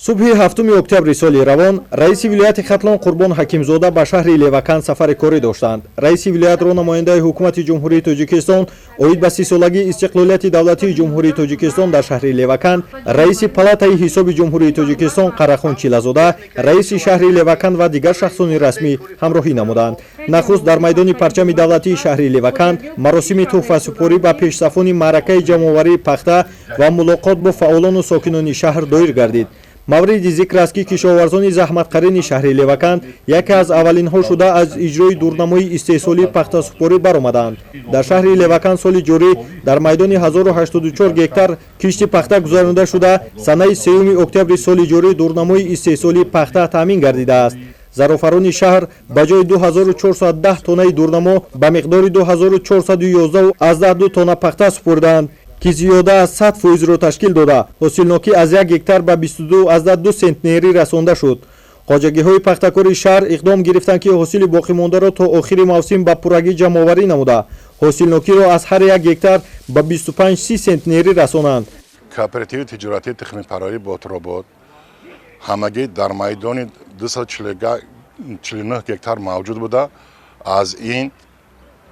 Субҳи 7 октябри соли равон раиси вилояти Хатлон Қурбон Ҳакимзода ба шаҳри Леваканд сафари корӣ доштанд. Раиси вилоятро намояндаи ҳукумати Ҷумҳурии Тоҷикистон оид ба 30-солагии истиқлолияти давлатии Ҷумҳурии Тоҷикистон дар шаҳри Леваканд, раиси Палатаи ҳисоби Ҷумҳурии Тоҷикистон Қарахон Чилазода, раиси шаҳри Леваканд ва дигар шахсони расмӣ ҳамроҳӣ намуданд. Нахуст дар майдони парчами давлатии шаҳри Леваканд маросими тӯҳфасупорӣ ба пешсафони маъракаи ҷамъоварии пахта ва мулоқот бо фаъолону сокинони шаҳр доир гардид. Мавриди зикр аст, ки кишоварзони заҳматқарини шаҳри Леваканд яке аз аввалинҳо шуда аз иҷрои дурнамои истеҳсолии пахтасупорӣ баромаданд. Дар шаҳри Леваканд соли ҷорӣ дар майдони 1084 гектар кишти пахта гузаронида шуда, санаи 3 октябри соли ҷорӣ дурнамои истеҳсолии пахта таъмин гардидааст. Зарофарони шаҳр ба ҷои 2410 тоннаи дурнамо ба миқдори 2411,2 тонна пахта супурданд, ки зиёда аз 100 фоизро ташкил дода, ҳосилнокӣ аз як гектар ба 22,2 сентнерӣ расонда шуд. Хоҷагиҳои пахтакори шаҳр иқдом гирифтанд, ки ҳосили боқимондаро то охири мавсим ба пуррагӣ ҷамъоварӣ намуда, ҳосилнокиро аз ҳар як гектар ба 25-30 сентнерӣ расонанд. Кооперативи тиҷоратии тухмипарварӣ Ботуробод ҳамагӣ дар майдони 249 гектар мавҷуд буда, аз ин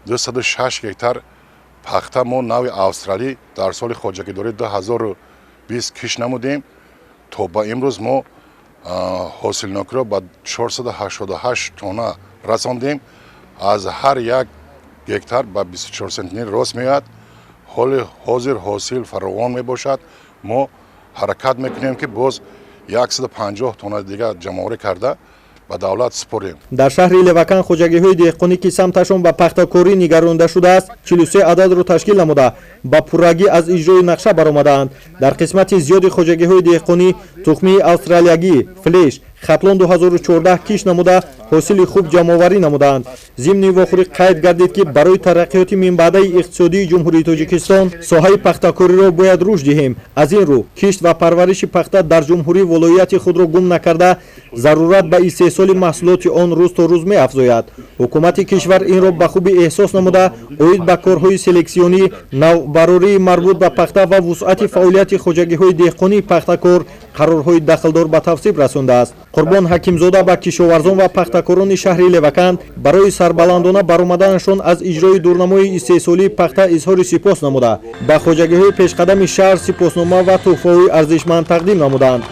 206 гектар пахта мо нави австралӣ дар соли хоҷагидорӣ 2020 кишт намудем. То ба имрӯз мо ҳосилнокиро ба 488 тонна расондем. Аз ҳар як гектар ба 24 сентнер рост меояд. Ҳоли ҳозир ҳосил фаровон мебошад. Мо ҳаракат мекунем, ки боз 150 тонна дигар ҷамъоварӣ карда, ба давлат супорем. Дар шаҳри Леваканд хоҷагиҳои деҳқонӣ, ки самташон ба пахтакорӣ нигаронда шудааст, 43 ададро ташкил намуда, ба пуррагӣ аз иҷрои нақша баромадаанд. Дар қисмати зиёди хоҷагиҳои деҳқонӣ тухмии австралиягӣ Флеш, Хатлон 2014 кишт намуда, ҳосили хуб ҷамъоварӣ намудаанд. Зимни вохӯрӣ қайд гардид, ки барои тараққиёти минбаъдаи иқтисодии Ҷумҳурии Тоҷикистон соҳаи пахтакориро бояд рушд диҳем. Аз ин рӯ, кишт ва парвариши пахта дар ҷумҳурӣ волоияти худро гум накарда, зарурат ба истеҳсоли маҳсулоти он рӯз то рӯз меафзояд. Ҳукумати кишвар инро ба хубӣ эҳсос намуда, оид ба корҳои селексионӣ, навбарории марбут ба пахта ва вусъати фаъолияти хоҷагиҳои деҳқонии пахтакор қарорҳои дахлдор ба тасвиб расондааст. Қурбон Ҳакимзода ба кишоварзон ва пахтакорони шаҳри Леваканд барои сарбаландона баромаданашон аз иҷрои дурнамои истеҳсолии пахта изҳори сипос намуда, ба хоҷагиҳои пешқадами шаҳр сипоснома ва тӯҳфаҳои арзишманд тақдим намуданд.